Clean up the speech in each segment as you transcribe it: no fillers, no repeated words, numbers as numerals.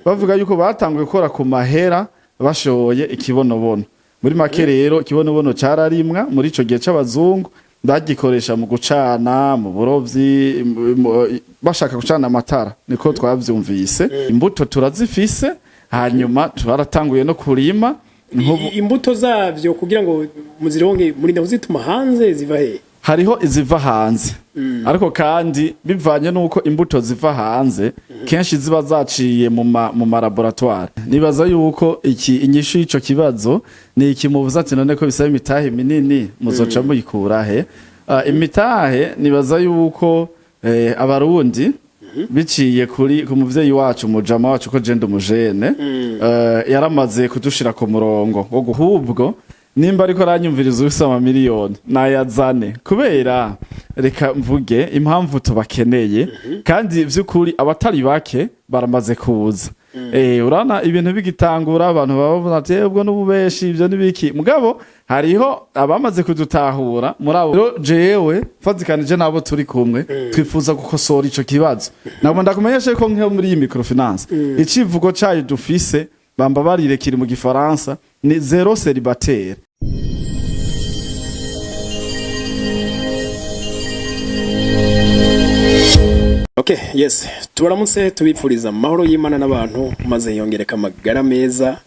Bavuga yuko batanguye gukora ku mahera bashoye ikibonobono. Muri make rero, ikibonobono cararimwa muri ico gihe c'abazungu, bagikoresha mu gucana, mu burovyi, bashaka gucana amatara, niko twavyumvise. Imbuto turazifise, hanyuma twaratanguye no kurima. Imbuto zavyo, kugira ngo muzironke, murinda kuzituma hanze? Ziva he? Hariho iziva hanze, ariko kandi bivanye n'uko imbuto ziva hanze kenshi ziba zaciye mu ma laboratoire. Nibaza yuko iki inyishu y'ico kibazo ni iki muvuze ati: "None ko bisaba imitahe minini, muzoca muyikura he?" Imitahe, nibaza yuko Abarundi biciye kuri ku muvyeyi wacu, mujama wacu, ko jenda umujene, yaramaze kudushira ku murongo wo guhubwo. Nimba ariko aranyumviriza, ufise amamiliyoni nayazane, kubera reka mvuge impamvu tubakeneye. Kandi vy'ukuri abatari bake baramaze kuza. Urana ibintu bigitangura, abantu baba bavuga ati: "Ubwo n'ububeshi, ivyo n'ibiki." Mugabo hariho abamaze kudutahura. Muri abo rero, jewe mfatikanije n'abo turi kumwe, twifuza gukosora ico kibazo. Ntabwo ndakumenyesha ko nko muri iyi microfinance, icivugo cayo dufise, bambabarire kiri mu gifaransa, ni zéro célibataire. Okay, yes, tubaramutse, tubipfuriza amahoro y'Imana n'abantu, maze yongereka amagara meza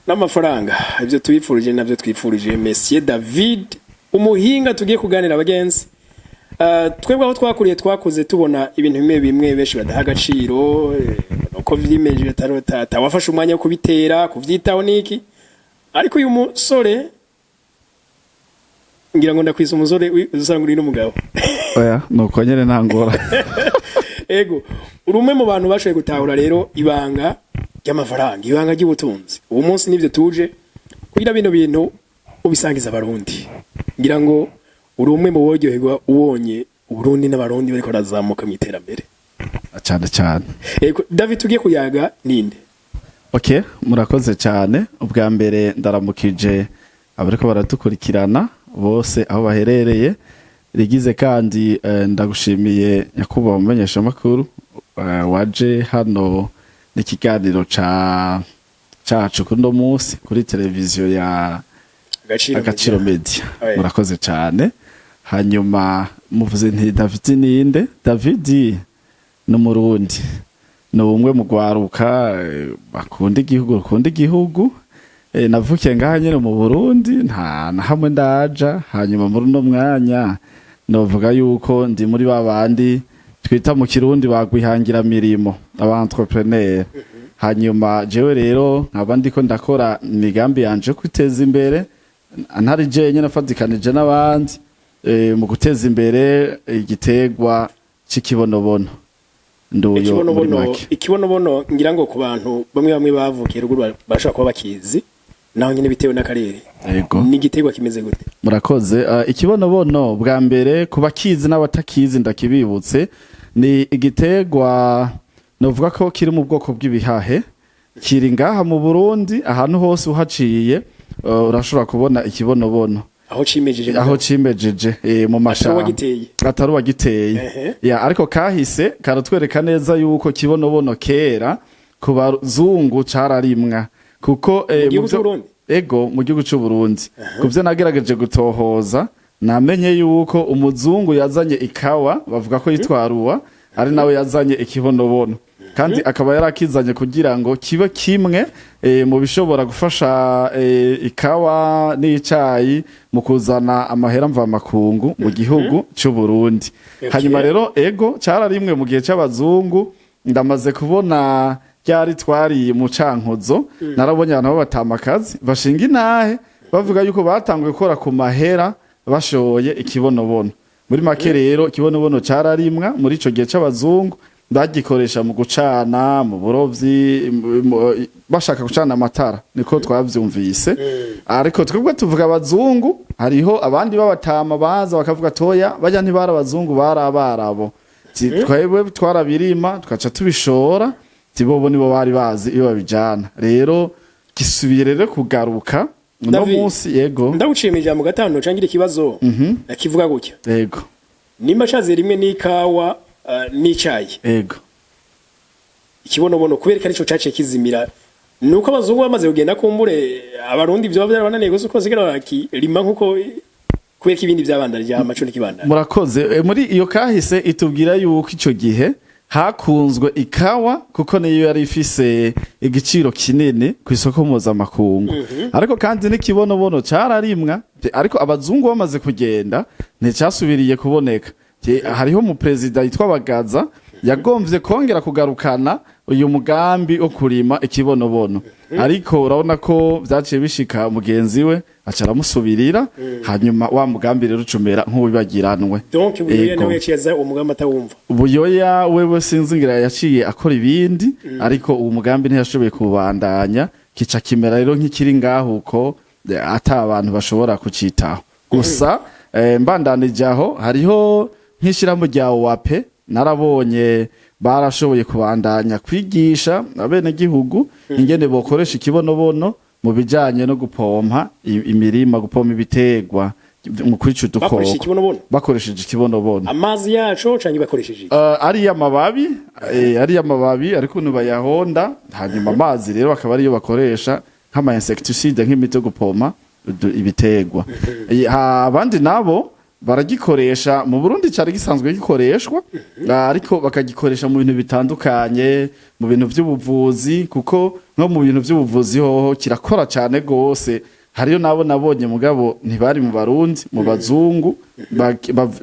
n'amafaranga. Ibyo tubipfurije nabyo twifurije Monsieur David, umuhinga tugiye kuganira. Abagenzi, twebwe aho twakuriye, twakuze tubona ibintu bimwe bimwe benshi badaha agaciro, uko vyimeje atawafashe umwanya wo kubitera, kuvyitaho niki. Ariko uyu musore, ngira ngo ndakwisa umusore, usanga uri n'umugabo. Oya, nuko nyene, nta ngora. Ego, uri umwe mu bantu bashoboye gutahura rero ibanga ry'amafaranga, ibanga ry'ubutunzi. Ubu munsi nivyo tuje kugira bino bintu ubisangiza Abarundi. Ngira ngo uri umwe mu boryoherwa ubonye Uburundi n'Abarundi bariko barazamuka mu iterambere. Cyane cyane. Ego, David tugiye kuyaga ninde? Okay, murakoze cyane. Ubwa mbere ndaramukije abariko baradukurikirana bose aho baherereye rigize, kandi ndagushimiye nyakubahwa mumenyeshamakuru, waje hano n'ikiganiro ca cacu kuri uno munsi kuri televiziyo ya Agaciro. Agaciro Media. Oya. Murakoze cyane. Hanyuma muvuze nti: "David ninde?" David ni Umurundi, ni umwe mu rwaruka bakunda igihugu, rukunda igihugu. Navukiye ngaha nyene mu Burundi, nta na hamwe ndaja. Hanyuma muri uno mwanya novuga yuko ndi muri ba bandi twita mu Kirundi bagwihangira mirimo, aba entrepreneur. Hanyuma jewe rero nkaba ndiko ndakora imigambi yanje yo kwiteza imbere, ntari jenyine, nafatikanije n'abandi, mu guteza imbere igiterwa c'ikibonobono. Nduyo muri Ikibonobono. make. Ikibonobono, ngira ngo ku bantu bamwe bamwe bavukiye ruguru bashobora kuba bakizi, naho nyine bitewe n'akarere. Yego. Ni igiterwa kimeze gute? Murakoze. Ikibonobono, bwa mbere ku bakizi n'abatakizi ndakibibutse, ni igiterwa novuga ko kiri mu bwoko bw'ibihahe. Kiri ngaha mu Burundi, ahantu hose uhaciye urashobora kubona ikibonobono. Aho cimejeje? Aho cimejeje, mu mashamba. Uwagiteye. Atari uwagiteye. Ya, ariko kahise karatwereka neza yuko kibonobono kera ku bazungu cararimwa, kuko Mu gihugu mu vyo- c'Uburundi? Ego, mu gihugu c'u Burundi. Ku vyo nagerageje gutohoza, namenye yuko umuzungu yazanye ikawa, bavuga ko yitwa Ruwa, ari nawe yazanye ikibonobono, kandi akaba yarakizanye kugira ngo kibe kimwe mu bishobora gufasha ikawa n'icayi mu kuzana amahera mvamakungu mu gihugu c'u Burundi. Hanyuma rero, ego, cararimwe mu gihe c'abazungu. Ndamaze kubona ryari twari mu Cankuzo, narabonye abantu b'abatamakazi bashinga intahe, bavuga yuko batanguye gukora ku mahera bashoye ikibonobono. Muri make rero, ikibonobono cararimwa muri ico gihe c'abazungu, bagikoresha mu gucana, mu burovyi, bashaka gucana amatara, niko twavyumvise. Ariko twebwe tuvuga abazungu, hariho abandi b'abatama baza bakavuga: "Toya, bajya ntibari abazungu, bari abarabo." Twebwe twarabirima tukaca tubishora, tibobo nibo bari bazi iyo babijana. Rero gisubiye rero kugaruka uno David, munsi, yego. Ndaguciye ijambo gatanu, cangira ikibazo nakivuga gutya: nimba caze rimwe n'ikawa, n'icayi, Ikibonobono kubera ko arico caciye kizimira, nuko abazungu bamaze kugenda, kumbure Abarundi vyoba byarabananiye gusa uko basigara bakirima, nkuko kubera ko ibindi vyabandanije, amaco ntikibandanye. Murakoze. Muri iyo kahise itubwira yuko ico gihe hakunzwe ikawa, kuko niyo yari ifise igiciro kinini ku isoko mpuzamakungu, ariko kandi n'ikibonobono cararimwa. Ariko abazungu bamaze kugenda nticyasubiriye kuboneka. Hariho umuperezida yitwa Bagaza yagomvye kongera kugarukana uyu mugambi wo kurima ikibonobono, ariko urabona ko vyaciye bishika mugenzi we aca aramusubirira, hanyuma wa mugambi rero ucumera nk'uwibagiranwe. Donc Buyoya Ego. nawe yaciye aza uwo mugambi atawumva. Buyoya wewe sinzi, ngira yaciye akora ibindi, ariko uwo mugambi ntiyashoboye kuwubandanya, kica kimera rero nk'ikiri ngaho uko, ata abantu bashobora kucitaho gusa. Mbandanije aho, hariho nk'ishirahamwe rya OAP narabonye barashoboye kubandanya kwigisha abenegihugu ingene bokoresha ikibonobono mu bijanye no gupompa imirima, gupompa ibiterwa mu kwica udukoko. Bakoresha ikibonobono? Bakoresheje ikibonobono. Amazi yaco canke bakoresheje iki? Ariya mababi ariko ukuntu bayahonda, hanyuma amazi rero akaba ariyo bakoresha nk'ama insecticide, nk'imiti yo gupompa ibiterwa. Abandi nabo baragikoresha mu Burundi cyari gisanzwe gikoreshwa, ariko bakagikoresha mu bintu bitandukanye, mu bintu by'ubuvuzi, kuko nko mu bintu by'ubuvuzi hoho kirakora cyane gose. Hariyo nabo nabonye, mugabo ntibari mu Barundi, mu bazungu,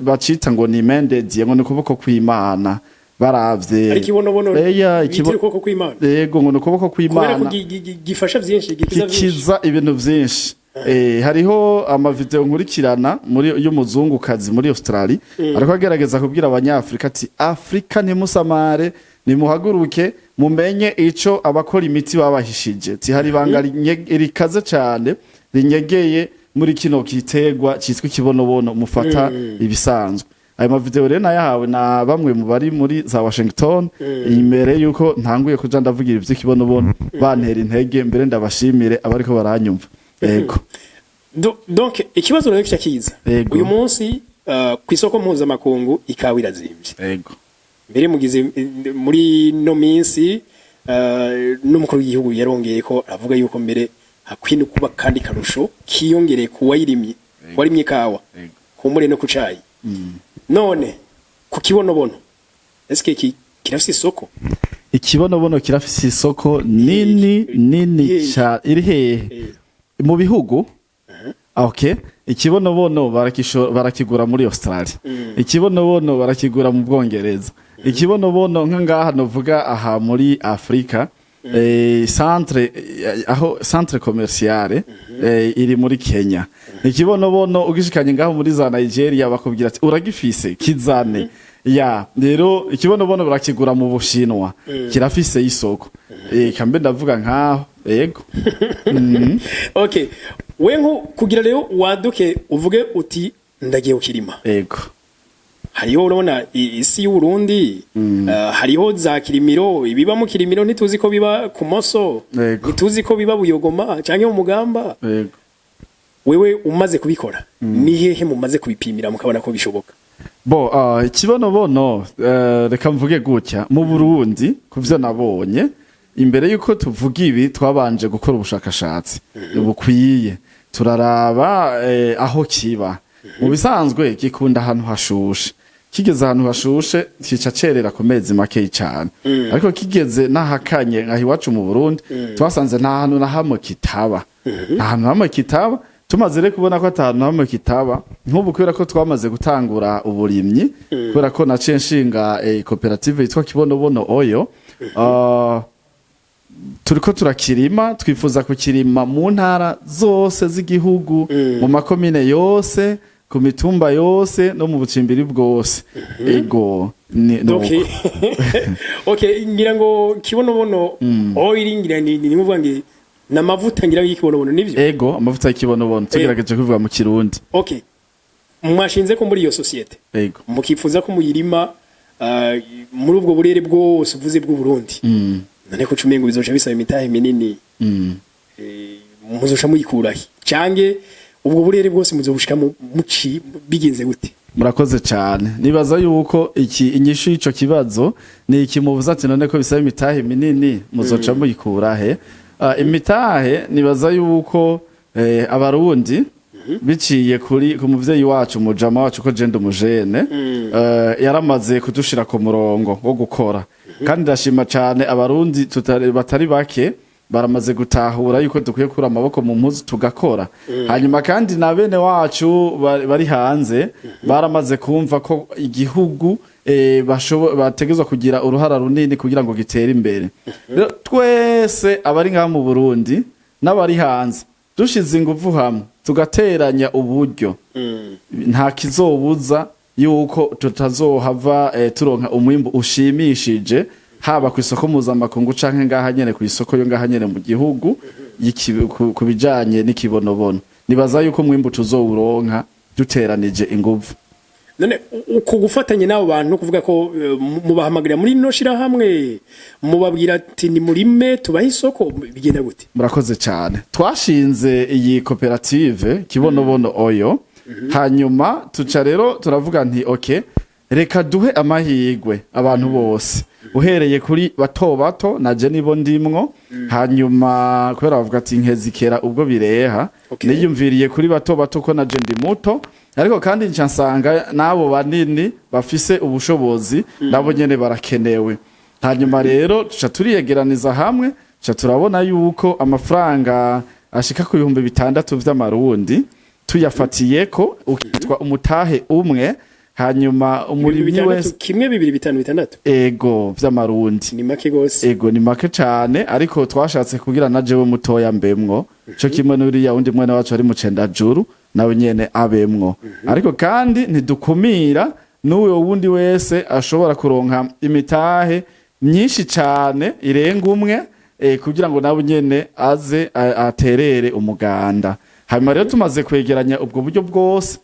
bacita ngo ni mendediye, ngo ni ukuboko kw'Imana baravye. Ariko ikibonobono Eya, bitira ukuboko kw'Imana? Yego, ngo ni ukuboko Kubera ko kw'Imana. gifasha vyinshi, gikiza vyinshi. Kikiza ibintu vyinshi. Hariho amavideo nkurikirana muri y'umuzungukazi muri Australia, ariko agerageza kubwira Abanyafrika ati: "Afrika, ntimusamare, nimuhaguruke mumenye ico abakora imiti babahishije." Ti hari ibanga rikaze cane rinyegeye muri kino giterwa citwa ikibonobono mufata ibisanzwe. Ayo mavideo rero nayahawe na bamwe mu bari muri za Washington imbere yuko ntanguye kuja ndavugira ivy'ikibonobono, bantera intege. Mbere ndabashimire abariko baranyumva. Yego. Donc ikibazo rero kica kiza. Yego. Uyu munsi ku isoko mpuzamakungu ikawa irazimvye. Mbere mugize muri no minsi, n'umukuru w'igihugu yarongeye ko avuga yuko mbere hakwiye no kuba kandi karusho kiyongereye ku wayirimye, warimye ikawa, kumbure no ku cayi. None ku kibonobono, eske kirafise isoko? Ikibonobono kirafise isoko nini nini. Hehe? Ca iri hehe? Mu bihugu, okay, ikibonobono barakigura muri Australia, ikibonobono barakigura mu Bwongereza, ikibonobono nka ngaha novuga aha muri Afrika, centre, aho centre commerciale iri muri Kenya. Ikibonobono ugishikanye ngaho muri za Nigeria bakubwira ati: "Uragifise, kizane." Ya rero ikibonobono barakigura mu Bushinwa, kirafise isoko. Kambe ndavuga nkaho, yego. Okay, we nko kugira rero waduke uvuge uti ndagiye kukirima, hariho urabona isi y'u Burundi, hariho za Kirimiro, ibiba mu Kirimiro ntituzi ko biba ku Moso, ntituzi ko biba Buyogoma canke mu Mugamba. Wewe umaze kubikora, ni hehe mumaze kubipimira mukabona ko bishoboka? Bo, ikibonobono, reka mvuge gutya: mu Burundi, kuvyo nabonye, imbere yuko tuvuga ibi twabanje gukora ubushakashatsi bukwiye, turaraba aho kiba. Mu bisanzwe gikunda ahantu hashushe. Kigeze ahantu hashushe kica cerera ku mezi makeyi cane, ariko kigeze n'ahakanye nkaho iwacu mu Burundi, twasanze nta hantu na hamwe kitaba, nta hantu na hamwe kitaba. Tumaze rero kubona ko ata hantu na hamwe kitaba, nk'ubu kubera ko twamaze gutangura uburimyi, kubera ko naciye nshinga koperative yitwa Kibonobono Oyo, turiko turakirima, twifuza kukirima mu ntara zose z'igihugu, mu makomine yose, ku mitumba yose no mu bucimbiri bwose. Ego, ni Okay. nuko. Okay, ngira ngo Kibonobono oil, ngira ni muvuga ngi namavuta ngira y'ikibonobono, nivyo? Ego, amavuta y'ikibonobono, tugerageje kubivuga mu Kirundi. Okay, mwashinze ko muri iyo société mukifuza ko muyirima muri ubwo burere bwose uvuze bw'u Burundi, none ko cumengo bizoca bisaba imitahe minini, muzoca muyikurahe, canke ubwo burere bwose muzobushika muci bigenze gute? Murakoze cyane. Nibaza yuko iki inyishu y'ico kibazo ni iki muvuze ati: "None ko bisaba imitahe minini, muzoca muyikura he?" Imitahe nibaza yuko Abarundi biciye kuri ku muvyeyi wacu, mujama wacu, ko jenda umujene, yaramaze kudushira ku murongo wo gukora. Kandi ndashima cyane Abarundi batari bake baramaze gutahura yuko dukwiye kura amaboko mu mpuzu tugakora. Hanyuma kandi na bene wacu bari hanze baramaze kumva ko igihugu bategezwa kugira uruhara runini kugira ngo gitere imbere. Rero twese abari ngaha mu Burundi n'abari hanze dushize ingufu hamwe, tugateranya uburyo, nta kizobuza yuko tutazohava turonka umwimbu ushimishije, haba ku isoko mpuzamakungu canke ngaha nyene ku isoko yo ngaha nyene mu gihugu ku bijanye n'ikibonobono. Nibaza yuko umwimbu tuzowuronka duteranije inguvu. None uku gufatanya n'abo bantu, kuvuga ko mubahamagarira muri ino shirahamwe, mubabwira ati: "Ni murime tubahe isoko", bigenda gute? Murakoze cyane. Twashinze iyi koperative Kibonobono Oyo, hanyuma tuca rero turavuga nti: "Okay, reka duhe amahirwe abantu bose, uhereye kuri bato bato, naje nibo ndimwo." Hanyuma kubera bavuga ati: "Nkezikera ubwo bireha." Niyumviriye kuri bato bato ko naje ndi muto, ariko kandi nca nsanga n'abo banini bafise ubushobozi nabo nyene barakenewe. Hanyuma rero tuca turiyegeraniza hamwe, tuca turabona yuko amafaranga ashika ku 6000 vy'Amarundi tuyafatiyeko ukitwa umutahe umwe, hanyuma umurimyi 6000 wese. Kimwe, bibiri, bitanu, bitandatu? Ego, vy'Amarundi. Ni make gose. Ego, ni make cane, ariko twashatse kugira na jewe mutoya mbemwo, co kimwe n'uriya wundi mwene wacu ari mu Cendajuru, nawe nyene abemwo. Ariko kandi ntidukumira n'uyo wundi wese ashobora kuronka imitahe myinshi cane irenga umwe, kugira ngo nawe nyene aze aterere umuganda. Hanyuma rero tumaze kwegeranya ubwo buryo bwose,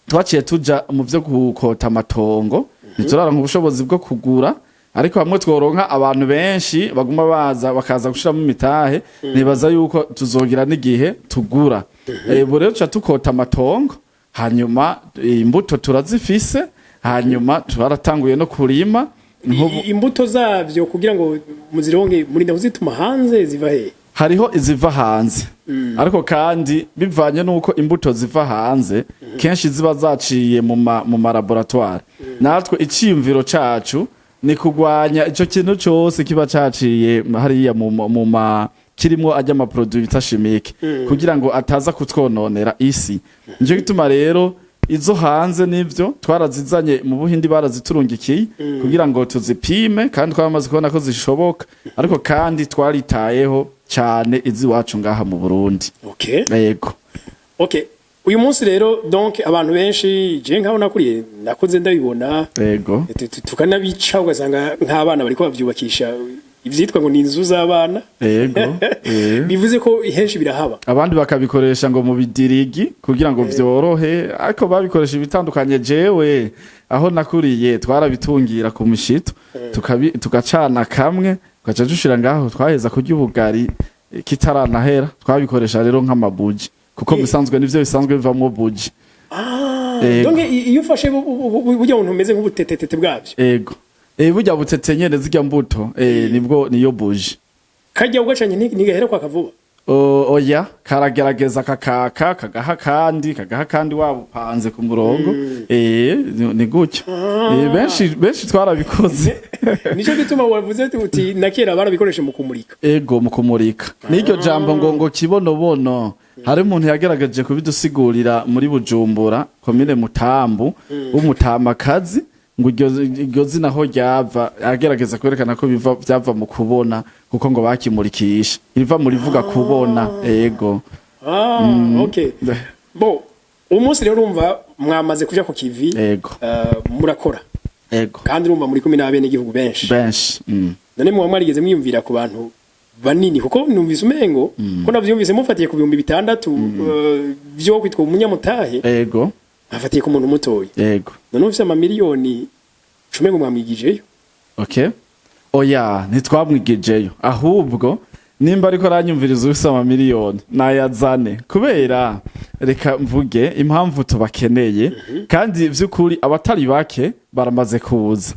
twaciye tuja mu vyo gukota amatongo. Ntituraronka ubushobozi bwo kugura, ariko hamwe tworonka abantu benshi baguma baza bakaza gushiramo imitahe, nibaza yuko tuzogira n'igihe tugura. Ubu rero tuca tukota amatongo, hanyuma imbuto turazifise, hanyuma twaratanguye no kurima. Imbuto zavyo kugira ngo muzironke murinda kuzituma hanze? Ziva he? Hariho iziva hanze, ariko kandi bivanye n'uko imbuto ziva hanze kenshi ziba zaciye mu ma laboratoire, natwe iciyumviro cacu ni kugwanya ico kintu cose kiba caciye hariya mu ma kirimwo ajya ama produit bita chimique, kugira ngo ataza kutwononera isi. Nico gituma rero izo hanze nivyo twarazizanye mu Buhindi, baraziturungikiye kugira ngo tuzipime, kandi twaramaze kubona ko zishoboka, ariko kandi twaritayeho cyane iziwacu ngaha mu Burundi. Yego. Okay, uyu munsi rero donc abantu benshi, je nkaho nakuriye nakoze ndabibona, tukanabica, ugasanga nk'abana bariko bavyubakisha ivyitwa ngo ni inzu z'abana. Bivuze ko henshi birahaba. Abandi bakabikoresha ngo mu bidirigi kugira ngo vyorohe, ariko babikoresha ibitandukanye. Jewe aho nakuriye twarabitungira ku mishito, tugacana kamwe, tugaca dushira ngaho, twaheza kurya ubugari kitaranahera. Twabikoresha rero nk'amabuji, kuko bisanzwe nivyo bisanzwe bivamwo buji. Ego. Donc iyo ufashe burya buntu bumeze nk'ubutetetete bwavyo? Ego, burya butete nyene, zirya mbuto, nibwo niyo buji. Kajya ugacanye ntigahera kwa kavuba? Oya, karagerageza kakaka, kagaha kandi, kagaha kandi, waba upanze ku murongo. Ni gutyo. Benshi benshi twarabikoze. Nico gituma wavuze uti na kera barabikoresha mu kumurika. Ego, mu kumurika. N'iryo jambo ngo kibonobono, hari umuntu yagerageje kubidusigurira muri Bujumbura, komine Mutambu, w'umutamakazi, ngo iryo zina aho ryava, agerageza kwerekana ko biva byava mu kubona, kuko ngo bakimurikisha riva muri vuga kubona. Ego. Ah, okay, bon, umunsi rero urumva mwamaze kuja ku kivi. Ego. Murakora. Ego. Kandi urumva muri kumwe n'abenegihugu benshi. Benshi. None muba mwarigeze mwiyumvira ku bantu banini? Kuko numvise umengo ko navyumvise mufatiye ku 6000 vyo kwitwa umunyamutahe, mwafatiye ku muntu mutoya. None ufise amamiliyoni cumi ngo mwamwigijeyo? Okay, oya, ntitwamwigijeyo, ahubwo Nimba ariko aranyumviriza, ufise amamiliyoni nayazane, kubera reka mvuge impamvu tubakeneye. Kandi vy'ukuri abatari bake baramaze kuza.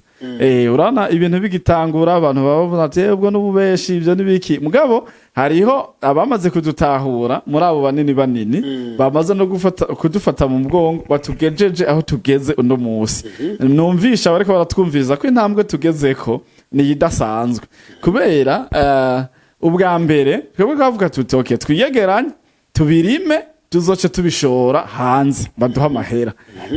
Urabona ibintu bigitangura, abantu baba bavuga ati: "Ubwo n'ububeshi, ibyo n'ibiki." Mugabo hariho abamaze kudutahura muri abo banini banini, bamaze no gufata kudufata mu mugongo, batugejeje aho tugeze uno musi. Numvisha bariko baratwumviriza ko intambwe tugezeko ni idasanzwe, kubera ubwa mbere twebwe twavuga tuti: "Okay, twiyegeranye, tubirime, tuzoce tubishora hanze baduha amahera."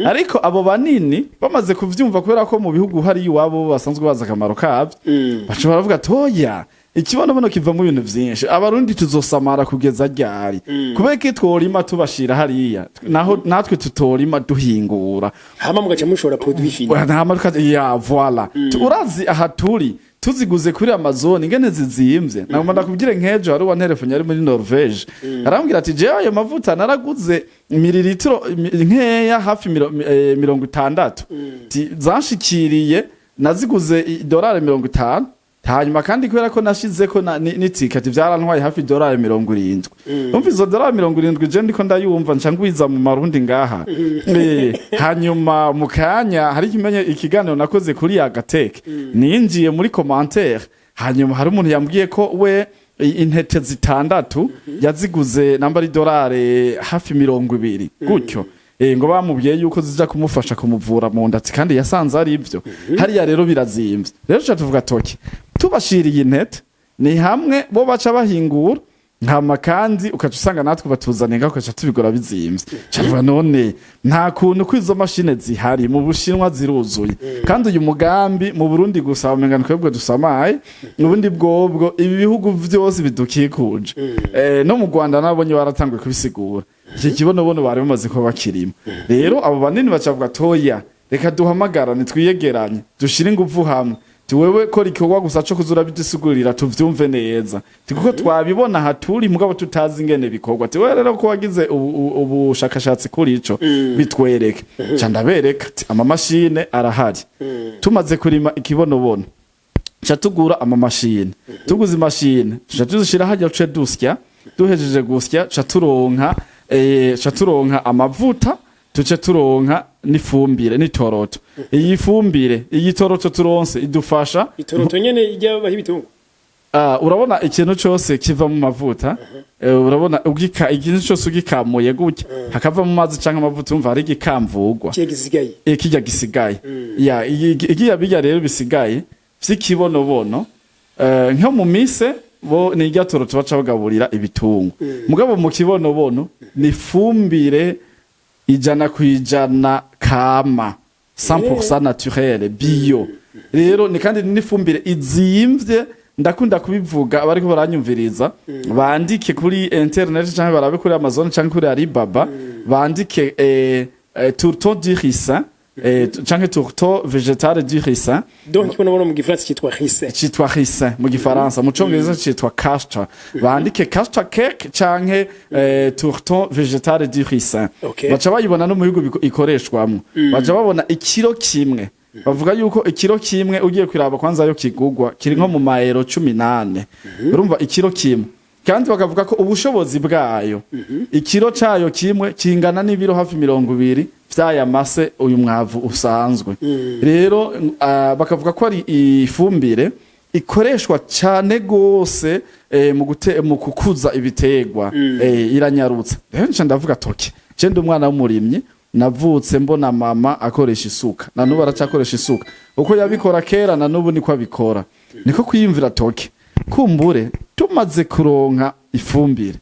Ariko abo banini bamaze kuvyumva, kubera ko mu bihugu hari iwabo basanzwe bazi akamaro kavyo, baca baravuga ati: "Oya, ikibonobono kivamo ibintu vyinshi, Abarundi tuzosamara kugeza ryari? Kubera ko tworima tubashira hariya, naho natwe tutorima duhingura?" Hama mugaca mushora produit fini. Hama ya voilà. Urazi aha turi tuziguze kuri Amazon ingene zizimvye. Nagomba ndakubwire, nk'ejo hari uwanterefone ari muri Norvege, arambwira ati: "Jewe ayo mavuta naraguze mililitiro nkeya, hafi 60. Ati zanshikiriye naziguze idolari 50, hanyuma kandi kubera ko nashizeko n'itikati vyarantwaye hafi idolari 70." Umva, izo dolari 70 je ndiko ndayumva nca ngwiza mu marundi ngaha. Hanyuma mu kanya hari ikimenye ikiganiro nakoze kuri Agateke, ninjiye muri commentaire, hanyuma hari umuntu yambwiye ko we intete zitandatu yaziguze namba ari idolari hafi 20 gutyo. Ngo bamubwiye yuko zija kumufasha kumuvura mu nda, ati kandi yasanze ari ibyo. Hariya rero birazimvye. Rero tuca tuvuga toki tubashiriye intete ni hamwe bo baca bahingura nkama, kandi ukaca usanga natwe batuzaniye ngaho, ukaca tubigura bizimvye. Cavuga none nta kuntu ko izo mashine zihari mu Bushinwa ziruzuye, kandi uyu mugambi mu Burundi gusa wamenga ni twebwe dusamaye. Ubundi bwobwo ibi bihugu vyose bidukikuje, no mu Rwanda nabonye baratanguye kubisigura, iki kibonobono bari bamaze kuba bakirimo. Rero abo banini bacavuga: "Toya, reka duhamagarane, twiyegeranye, dushire inguvu hamwe. Tiwewe kora igikorwa gusa co kuzura bidusigurira tuvyumve neza, ti kuko twabibona aha turi, mugabo tutazi ingene bikorwa. Tiwewe rero ko wagize ubushakashatsi kuri ico, bitwereke." Ca ndabereka ati amamashine arahari. Tumaze kurima ikibonobono, ca tugura amamashine. Tuguze imashine, tuca tuzishira harya, tuce dusya. Duhejeje gusya, ca turonka amavuta, tuce turonka n'ifumbire n'itoroto. Iyi fumbire, iyi toroto turonse idufasha Itoroto nyene ijya baha ibitungwa? Urabona ikintu cose kiva mu mavuta, urabona ugika ikintu cose ugikamuye gutya hakava mu mazi canke amavuta, umva hari igikamvugwa. Kiye gisigaye. Kirya gisigaye ya igiya bijya rero bisigaye vy'ikibonobono, nko mu mise bo ni irya toroto baca bagaburira ibitungwa. Mugabo mu kibonobono ni fumbire 100% kama, 100% naturel, bio. Rero ni kandi n'ifumbire izimvye. Ndakunda kubivuga, abariko baranyumviriza bandike kuri internet canke barabe kuri Amazon canke kuri Alibaba, bandike tourteau du ricin, canke tourteau végétal du ricin. Donc ikibonobono mu gifaransa cyitwa ricin? Citwa ricin mu gifaransa, mu congereza citwa castor. Bandike castor cake canke tourteau végétal du ricin. Baca bayibona no mu bihugu ikoreshwamwo. Baca babona ikiro kimwe, bavuga yuko ikiro kimwe ugiye kwiraba kwanza yo kigugwa kiri nko mu maero 18. Urumva ikiro kimwe, kandi bakavuga ko ubushobozi bwayo, ikiro cayo kimwe kingana n'ibiro hafi 20 vy'aya mase, uyu mwavu usanzwe. Rero bakavuga ko ari ifumbire ikoreshwa cyane gose mu kukuza ibiterwa, iranyarutsa. Rero nca ndavuga toke je ndi umwana w'umurimyi, navutse mbona mama akoresha isuka, na n'ubu aracyakoresha isuka. Uko yabikora kera, na n'ubu niko abikora. Niko kwiyumvira toke kumbure tumaze kuronka ifumbire,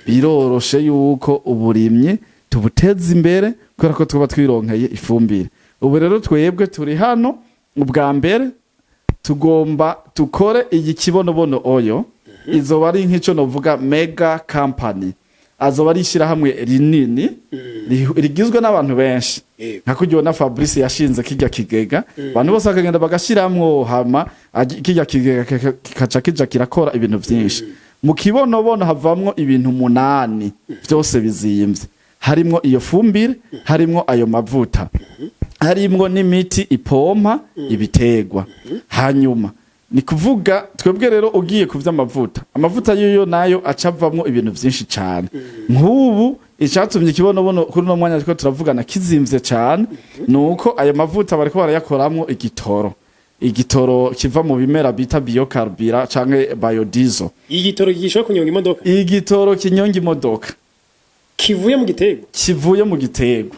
biroroshe yuko uburimyi tubuteza imbere, kubera ko tuba twironkeye ifumbire. Ubu rero twebwe turi hano, ubwa mbere tugomba dukore iyi kibonobono oyo. Izoba ari nk'ico novuga mega company, azoba ari ishyirahamwe rinini rigizwe n'abantu benshi. Nka kurya na Fabrice yashinze kirya kigega, abantu bose bakagenda bagashiramwo, hama kirya kigega kikaca kija kirakora ibintu vyinshi. Mu kibonobono havamwo ibintu munani vyose bizimvye, harimwo iyo fumbire, harimwo ayo mavuta, harimwo n'imiti ipompa ibiterwa. Hanyuma Ni kuvuga twebwe rero ugiye ku vy'amavuta, amavuta yoyo nayo acavamwo ibintu vyinshi cane. Nk'ubu icatumye ikibonobono kuri uno mwanya turiko turavugana kizimvye cane, nuko ayo mavuta bariko barayakoramwo igitoro kiva mu bimera bita biocarburant canke biodiesel. Igitoro gishobora kunyonga imodoka? Igitoro kinyonga imodoka. Kivuye mu giterwa? Kivuye mu giterwa.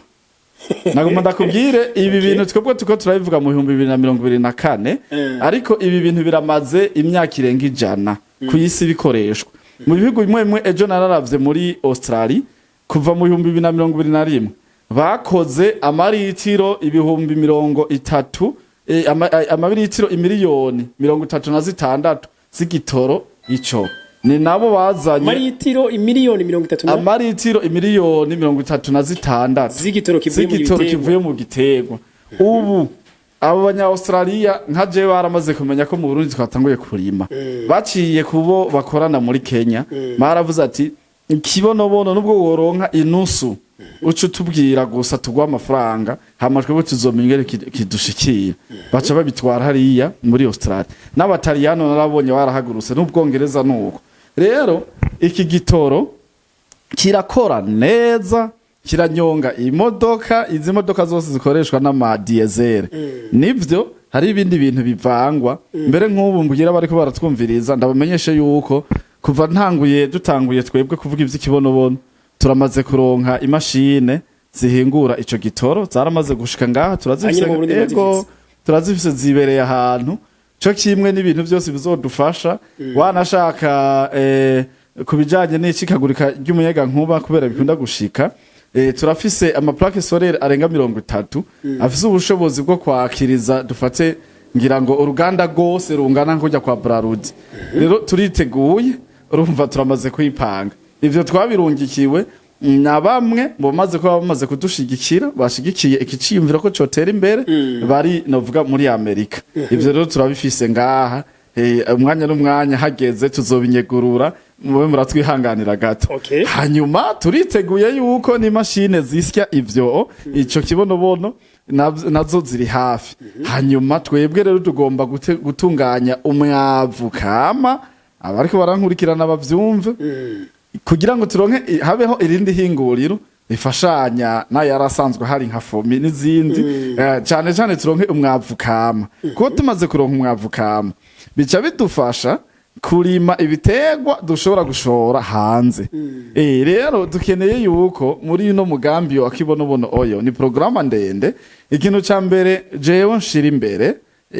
Nagomba ndakubwire ibi bintu, twebwe tuko turabivuga mu 2024, ariko ibi bintu biramaze imyaka irenga 100 ku isi bikoreshwa mu bihugu bimwe bimwe. Ejo nararavye muri Australia, kuva mu 2021 bakoze amaritiro 30,000, amaritiro 36 miliyoni z'igitoro. Ico ni nabo bazanye. Amaritiro imiliyoni 30 na Amaritiro 36 miliyoni z'igitoro kivuye mu z'igitoro giterwa. Kivuye mu giterwa. Ubu abo banya-Australia nka jewe baramaze kumenya ko mu Burundi twatanguye kurima, baciye kubo bakorana muri Kenya, baravuze ati: "Ikibonobono nubwo woronka inusu, uca utubwira gusa tuguha amafaranga, hama twebwe tuzomenya ingene kidushikira." Baca babitwara hariya muri Australia. N'Abataliyano narabonye barahagurutse, n'Ubwongereza nuko. Rero iki gitoro kirakora neza, kiranyonga imodoka. Izi modoka zose zikoreshwa n'ama diesel, nivyo, hari ibindi bintu bivangwa. Mbere nk'ubu mbwira bariko baratwumviriza, ndabamenyeshe yuko kuva ntanguye, dutanguye twebwe kuvuga ivy'ikibonobono, turamaze kuronka imashine zihingura ico gitoro, zaramaze gushika ngaha, turazifise. Hanyuma mu Burundi Ego. murazifise? Turazifise, zibereye ahantu, co kimwe n'ibintu byose bizodufasha wanashaka ku bijanye n'icikagurika ry'umuyaga nkuba, kubera bikunda gushika. Turafise ama plaques solaires arenga 30 afise ubushobozi bwo kwakiriza, dufate ngira ngo uruganda rwose rungana nk'ujya kwa Brarudi. Rero turiteguye, urumva turamaze kwipanga. Ivyo twabirungikiwe na bamwe mu bamaze kuba bamaze kudushigikira, bashigikiye ikiciyumviro ko cotera imbere, bari novuga muri Amerika. Ivyo rero turabifise ngaha. Umwanya n'umwanya hageze tuzobinyegurura, mube muratwihanganira gato. Hanyuma turiteguye yuko n'imashine zisya ivyo ico kibonobono nazo ziri hafi. Hanyuma twebwe rero tugomba gutunganya umwavu kama, abariko barankurikirana bavyumve, kugira ngo turonke habeho irindi hinguriro rifashanya n'ayarasanzwe hari nka FOMI n'izindi, cane cane turonke umwavu kama, kuko tumaze kuronka umwavu kama bica bidufasha kurima ibiterwa dushobora gushora hanze. Rero dukeneye yuko muri uno mugambi wa Kibonobono oyo, ni programme ndende. Ikintu ca mbere jewe nshira imbere,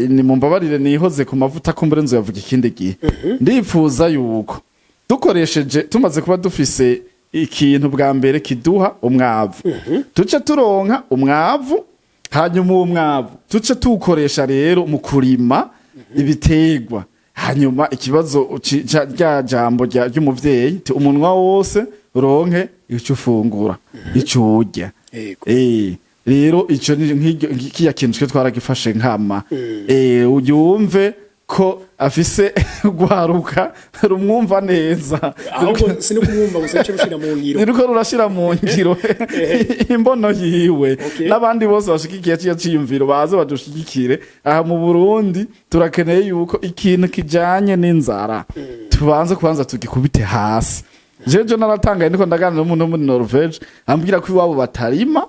ni mumbabarire nihoze ku mavuta, kumbure nzo yavuga ikindi gihe. Ndipfuza yuko dukoresheje, tumaze kuba dufise ikintu bwa mbere kiduha umwavu, tuce turonka umwavu, hanyuma uwo mwavu tuce tuwukoresha rero mu kurima ibiterwa. Hanyuma ikibazo rya jambo ry'umuvyeyi ti umunwa wose uronke ico ufungura, ico urya. Rero ico ni nk'iryo kiya kintu twe twaragifashe nkama. Uyumve ko afise rwaruka rumwumva neza. Ahubwo si no kumwumva gusa, icyo rushira mu ngiro. Niruko rurashira mu ngiro imbono yiwe. N'abandi bose bashigikiye ciyo ciyumviro baze badushigikire. Aha mu Burundi turakeneye yuko ikintu kijanye n'inzara tubanze kubanza tugikubite hasi. Jeje naratangaye ndiko ndaganira n'umuntu wo muri Norvege, ambwira ko iwabo batarima,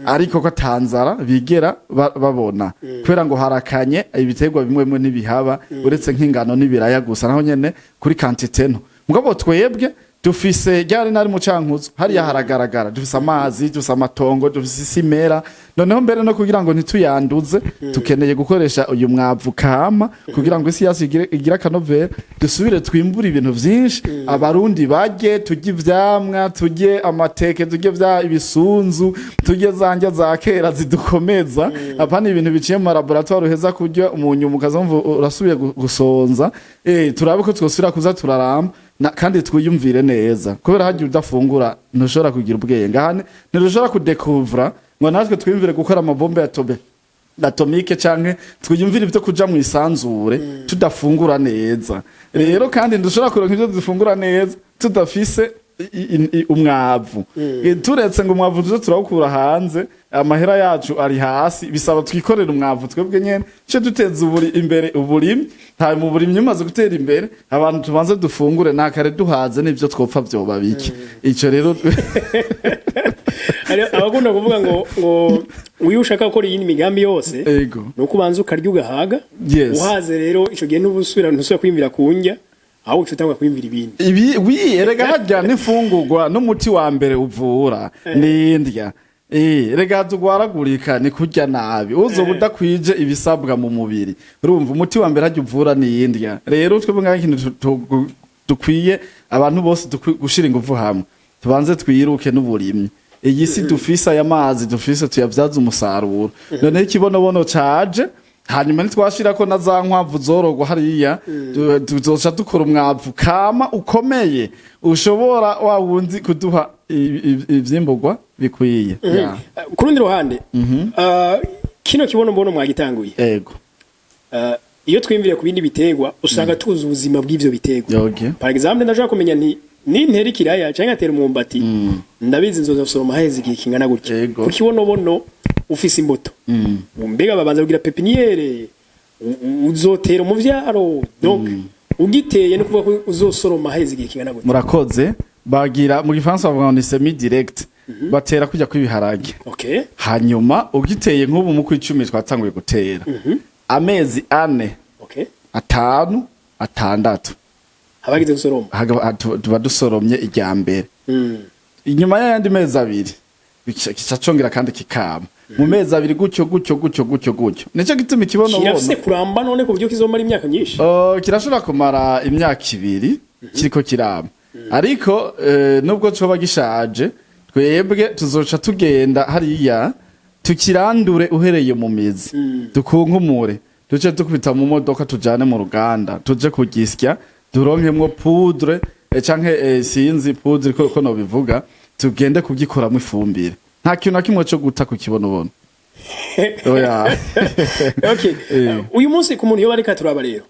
ariko ko atanzara bigera babona, kubera ngo harakanye, ibiterwa bimwe bimwe ntibihaba, uretse nk'ingano n'ibiraya gusa, naho nyene kuri quantité nto. Mugabo twebwe dufise ryari nari mu Cankuzo hariya haragaragara, dufise amazi, dufise amatongo, dufise isi imera. Noneho mbere no kugira ngo ntituyanduze, tukeneye gukoresha uyu mwavu kama kugira ngo isi yacu igire akanovera, dusubire twimbure ibintu vyinshi, Abarundi barye, turye ivyamwa, turye amateke, turye vya ibisunzu, turye za ndya za kera zidukomeza, apana ibintu biciye mu laboratoire uheza kurya umunyuma ukazumva urasubiye gusonza. Turabe ko twosubira kuza turaramba na, kandi twiyumvire neza, kubera hagiye udafungura ntushobora kugira ubwenge. Ahane ntidushobora kudekuvura ngo natwe twiyumvire gukora amabombe ya tobe atomique canke twiyumvire ibyo kuja mu isanzure tudafungura neza. Rero kandi ndushobora kuronka ibyo dufungura neza tudafise umwavu. Turetse ngo umwavu tuze turawukura hanze. Amahera yacu ari hasi, bisaba twikorere umwavu twebwe nyene, ce duteza uburi imbere uburimyi. Nta mu burimyi umaze gutera imbere, abantu tubanze dufungure nakare duhaze, n'ivyo twopfa vyoba bike. Ico rero Hari abakunda kuvuga ngo iyo ushaka gukora iyindi migambi yose, nuko ubanza ukarya ugahaga. Uhaze rero, ico gihe ntubusubira, ntusubira kwiyumvira ku ndya, ahubwo uca utangura kwiyumvira ibindi. Ibi wi erega harya n'imfungurwa n'umuti wa mbere uvura n'indya. Rega tugwaragurika ni kurya nabi, uzoba udakwije ibisabwa mu mubiri. Urumva, umuti wa mbere harya uvura ni indya. Rero twebwe ngaho ikintu dukwiye abantu bose gushira ingufu hamwe, tubanze twiruke n'uburimyi. Iyi si dufise, aya mazi dufise, tuyabyaze umusaruro. Noneho ikibonobono caje, hanyuma nitwashirako na za nkwavu zorogwa hariya, tuzoca dukora umwavu kama ukomeye, ushobora wa wundi kuduha ivyimburwa bikwiye. Ya. Ku rundi ruhande, kino kibonobono mwagitanguye. Ego. Iyo twiyumviriye ku bindi biterwa, usanga tuzi ubuzima bw'ivyo biterwa. Par exemple, ndashobora kumenya nti nintera ikiraya canke ngatera umwumbati, ndabizi nzoza gusoroma haheze igihe kingana gutya. Ku kibonobono ufise imbuto, mbega babanza kugira pépinière, uzotera umuvyaro, donc ugiteye no kuvuga ko uzosoroma haheze igihe kingana gutya? Murakoze. Bagira mu gifaransa bavuga ngo ni semis direct, batera kujya kw'ibiharage. Hanyuma ugiteye nk'ubu mu kw'icumi twatanguye gutera, amezi 4, 5, 6, abagize gusoroma. Tuba dusoromye irya mbere. Inyuma y'ayandi mezi 2 kica congera kandi kikama mu mezi 2, gutyo gutyo gutyo gutyo gutyo. Nico gituma ikibonobono Kirafise kuramba none ku buryo kizomara imyaka myinshi? Kirashobora kumara imyaka 2 kiriko kirama, ariko nubwo coba gishaje, twebwe tuzoca tugenda hariya tukirandure uhereye mu mizi, dukunkumure, duce dukubita mu modoka, tujane mu ruganda, tuje kugisya, turonkemwo poudre, canke sinzi poudre ko nobivuga, tugende kugikoramo ifumbire. Nta kintu na kimwe co guta ku kibonobono, oya. Uyu munsi ku muntu iyo bariko turaba rero,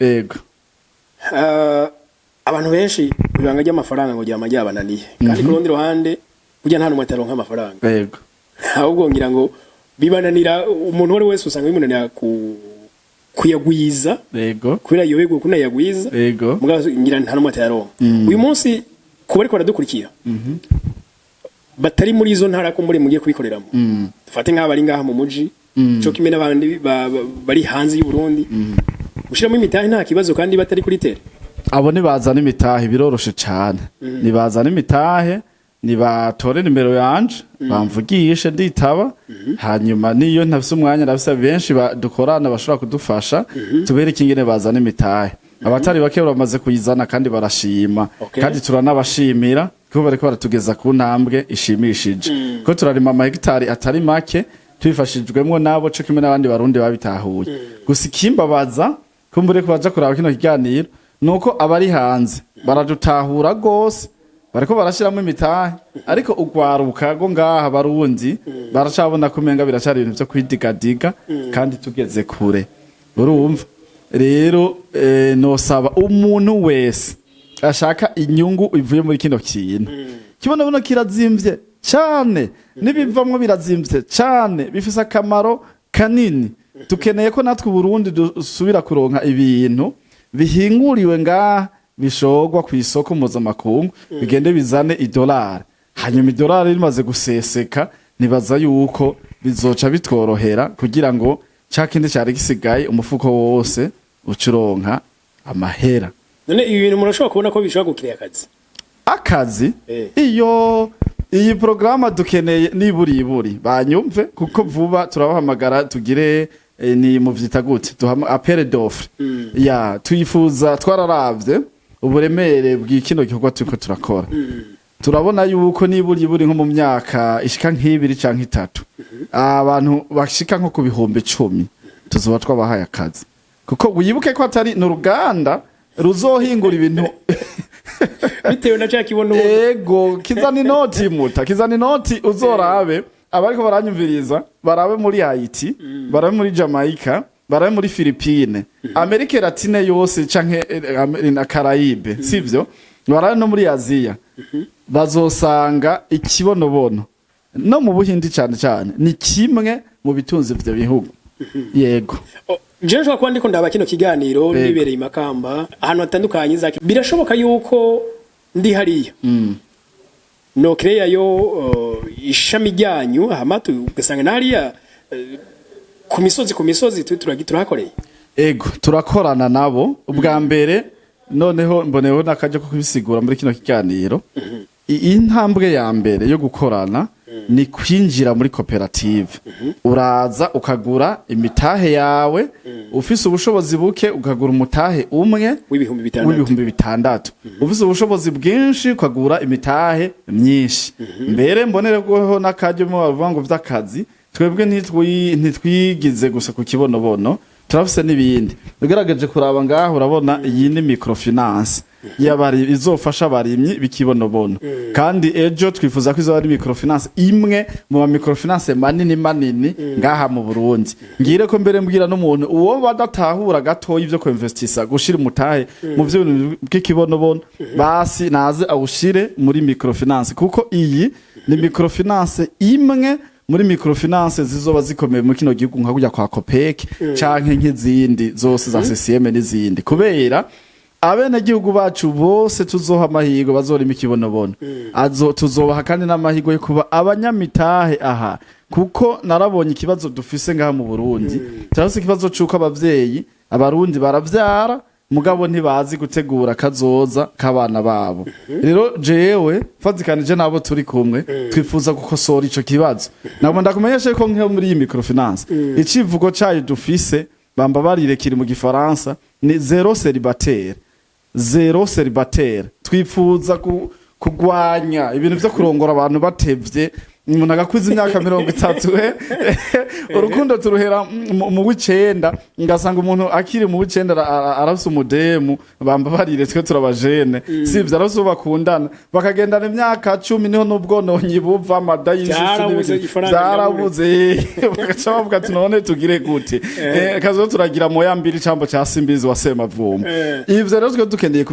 abantu benshi ibanga ry'amafaranga ngo ryama ryabananiye, kandi ku rundi ruhande burya nta numwe ataronka amafaranga. Ahubwo ngira ngo bibananira umuntu uwo ari wese, usanga bimunanira ku kuyagwiza, kubera yoberwa ukuntu ayagwiza. Mugabo ngira nta numwe atayaronka. Uyu munsi kuba ariko baradukurikira batari muri izo ntara ko muri mugiye kubikoreramo, dufate nk'abari ngaha mu muji co kimwe n'abandi bari hanze y'u Burundi, gushiramo imitahe nta kibazo kandi batari kuri terre? Abo nibazana imitahe biroroshe cane. Nibazana imitahe, nibatore nimero yanje, bamvugishe, nditaba. Hanyuma niyo ntafise umwanya, ndafise benshi dukorana bashobora kudufasha, tubereke ingene bazana imitahe. Abatari bake bamaze kuyizana kandi barashima. Kandi turanabashimira kuko bariko baratugeza ku ntambwe ishimishije, ko turarima amahegitari atari make tubifashijwemwo nabo, co kimwe n'abandi Barundi babitahuye. Gusa ikimbabaza, kumbure ko baja kuraba kino kiganiro, nuko abari hanze baradutahura gose, bariko barashiramo imitahe, ariko ugwaruka go ngaha Barundi baracabona ko umenga biracari ibintu vyo kwidigadiga kandi tugeze kure. Urumva rero, nosaba umuntu wese ashaka inyungu ivuye muri kino kintu. Kibonobono kirazimvye cane, n'ibivamwo birazimvye cane, bifise akamaro kanini. Dukeneye ko natwe Uburundi dusubira kuronka ibintu bihinguriwe ngaha, bishorwa ku isoko mpuzamakungu, bigende bizane idolari. Hanyuma idolari rimaze guseseka, nibaza yuko bizoca bitworohera kugira ngo ca kindi cari gisigaye, umufuko wose ucuronka amahera. None ibi bintu murashobora kubona ko bishobora gukiriya akazi? Akazi? Iyo iyi porogaramu dukeneye niburi iburi banyumve, kuko vuba turabahamagara tugire ni muvyita gute, duhama appel d'offre ya tuyifuza. Twararavye uburemere bw'ikino gikorwa turiko turakora, turabona yuko niburi iburi nko mu myaka ishika nk'ibiri canke 3, abantu bashika nko ku 10,000 tuzoba twabahaye akazi, kuko wibuke ko atari n'uruganda ruzohingura ibintu Bitewe na ca kibono. Ego, kizana inoti, muta kizana inoti. Uzorabe abariko baranyumviriza, barabe muri Haiti, barabe muri Jamaica, barabe muri Philippine, Amerika Latine yose canke na Caraïbe, sivyo? Barabe no muri Aziya, bazosanga ikibonobono no mu Buhindi cane cane, ni kimwe mu bitunze ivyo bihugu, yego. Oh, jewe nshobora kuba ndiko ndaba kino kiganiro nibereye i Makamba, ahantu hatandukanye za, birashoboka yuko ndi hariya no yo ishami ryanyu, hama ugasanga na hariya ku misozi turahakoreye? Ego, turakorana nabo. Ubwa mbere noneho mboneyeho n'akaryo ko kubisigura muri kino kiganiro. Intambwe ya mbere yo gukorana ni kwinjira muri koperative. Uraza ukagura imitahe yawe, ufise ubushobozi buke ukagura umutahe umwe w'6,000. W'6,000. Ufise ubushobozi bwinshi ukagura imitahe myinshi. Mbere mbonereho n'akaryo, mu bavuga ngo vy'akazi, twebwe ntitwigize gusa ku kibonobono, turafise n'ibindi. Ugerageje kuraba ngaho, urabona iyi ni microfinance y'abari izofasha abarimyi b'ikibonobono, kandi ejo twifuza ko izoba ari microfinance imwe mu ma microfinance manini manini ngaha mu Burundi. Ngire ko mbere mbwira n'umuntu uwo badatahura gatoya ivyo kuinvestisa, gushira umutahe mu vyo bintu bw'ikibonobono, basi naze awushire muri microfinance, kuko iyi ni microfinance imwe muri microfinance zizoba zikomeye mu kino gihugu, nka kujya kwa COPEC canke nk'izindi zose za CCM n'izindi, kubera abenegihugu bacu bose tuzoha amahirwe bazorima ikibonobono. Azo tuzobaha kandi n'amahirwe yo kuba abanyamitahe aha, kuko narabonye ikibazo dufise ngaha mu Burundi. Turafise ikibazo c'uko abavyeyi abarundi baravyara, mugabo ntibazi gutegura kazoza k'abana babo. Rero jewe mfatikanije n'abo turi kumwe twifuza gukosora ico kibazo. Ntabwo ndakumenyesha ko nk'iyo muri iyi microfinance, icivugo cayo dufise, bambabarire kiri mu gifaransa, ni zéro célibataire, zéro célibataire. Twifuza kugwanya ibintu vyo kurongora abantu batevye, umuntu agakwiza imyaka 30, urukundo turuhera mu w'icenda, ngasanga umuntu akiri mu w'icenda arafise umudemu. Bambabarire, twe turabajene, sivyo? Arafise uwo bakundana, bakagendana imyaka 10, niho n'ubwononyi buva, amada y'inshushu Vyarabuze, n'ibindi. ifaranga. Vyarabuze, bagaca bavuga ati: "None tugire gute?" Kazo turagira moya mbiri cambo ca Simbizi wa Semavumba. Ivyo rero twe dukeneye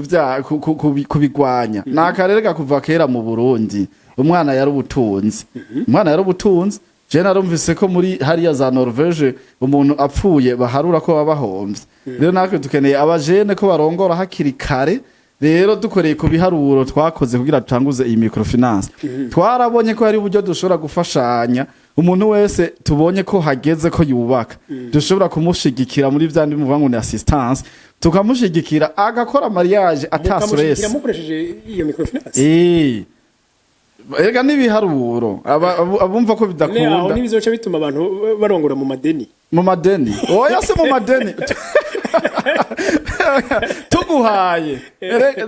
kubigwanya. Ni akarere kuva kera mu Burundi umwana yari ubutunzi, umwana yari ubutunzi. Je narumvise ko muri hariya za Norvege umuntu apfuye baharura ko baba bahomvye. Rero natwe dukeneye abajene ko barongora hakiri kare. Rero dukoreye ku biharuro twakoze kugira dutanguze iyi microfinance, twarabonye ko hari uburyo dushobora gufashanya. Umuntu wese tubonye ko hageze ko yubaka, dushobora kumushigikira muri vya ndi muvuga ngo ni assistance, tukamushigikira agakora mariage ata Mukamushigikira stress. mukoresheje iyo microfinance? Erega n'ibiharuro abumva ko Ne, aho bidakunda. ntibizoca bituma abantu barongora mu madeni? Mu madeni? Oya, se mu madeni tuguhaye,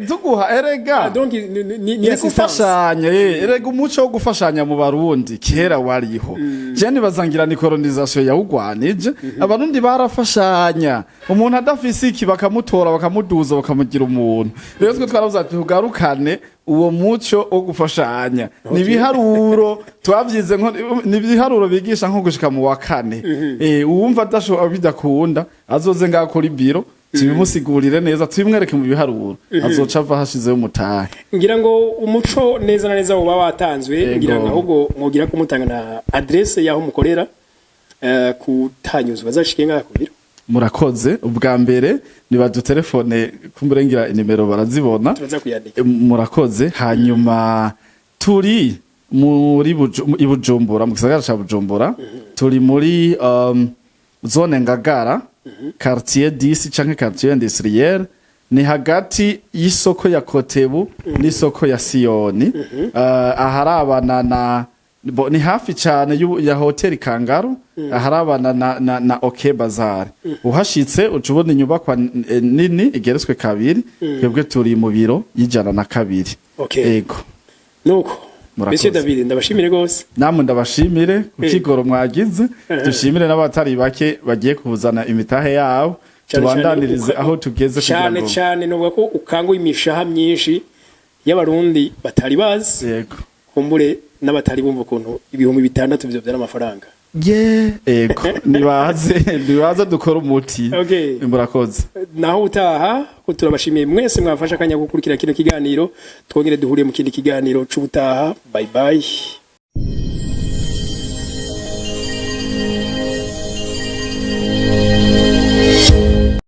tuguha erega. Donc ni ni assistance. Gufashanya, erega umuco wo gufashanya mu Barundi kera wariho. Je nibazangira ni colonisation yawugwanije. Abarundi barafashanya, umuntu adafise iki bakamutora, bakamuduza, bakamugira umuntu. Rero twe twaravuze ati tugarukane uwo muco wo gufashanya. Ni ibiharuro twavyize, nko ni ibiharuro bigisha nko gushika mu wa kane. Uwumva adashobora, bidakunda, azoze ngaho kuri biro, tubimusigurire neza, tubimwereke mu biharuro, azoca ava hashizeho umutahe. Ngira ngo umuco neza na neza uba watanzwe. Ngira ngo ahubwo mwogira ko mutanga na adresse y'aho mukorera, kutanyuzwa bazashike ngaha ku biro. Murakoze. Ubwa mbere nibadutelefone, kumburengira inimero barazibona. Turaza kuyandika. Murakoze. Hanyuma turi muri i Bujumbura, mu gisagara ca Bujumbura, turi muri zone Ngagara, quartier 10 canke quartier industriel, ni hagati y'isoko ya Kotebu n'isoko ya Siyoni, aharabana na ni hafi cyane ya hoteli Kangaru, aharabana na OK Bazar. Uhashitse uca ubona inyubakwa nini igeretswe kabiri. Twebwe turi mu biro y'102. Ego. Nuko. Murakoze. Monsieur David, ndabashimire gose. Namwe ndabashimire ku kigoro mwagize. Dushimire n'abatari bake bagiye kuzana imitahe yabo. Cyane cyane Tubandanirize aho tugeze kugira cyane ngo cyane nuvuga ko ukanguye imishaha myinshi y'abarundi batari bazi, kumbure n'abatari bumva ukuntu 6,000 byo byari amafaranga. Ye, ego, nibaze, nibaze dukora umuti. Murakoze. Naho utaha ko turabashimiye mwese mwafashe akanya gukurikira kino kiganiro. Twongere duhuriye mu kindi kiganiro c'ubutaha. Bye bye.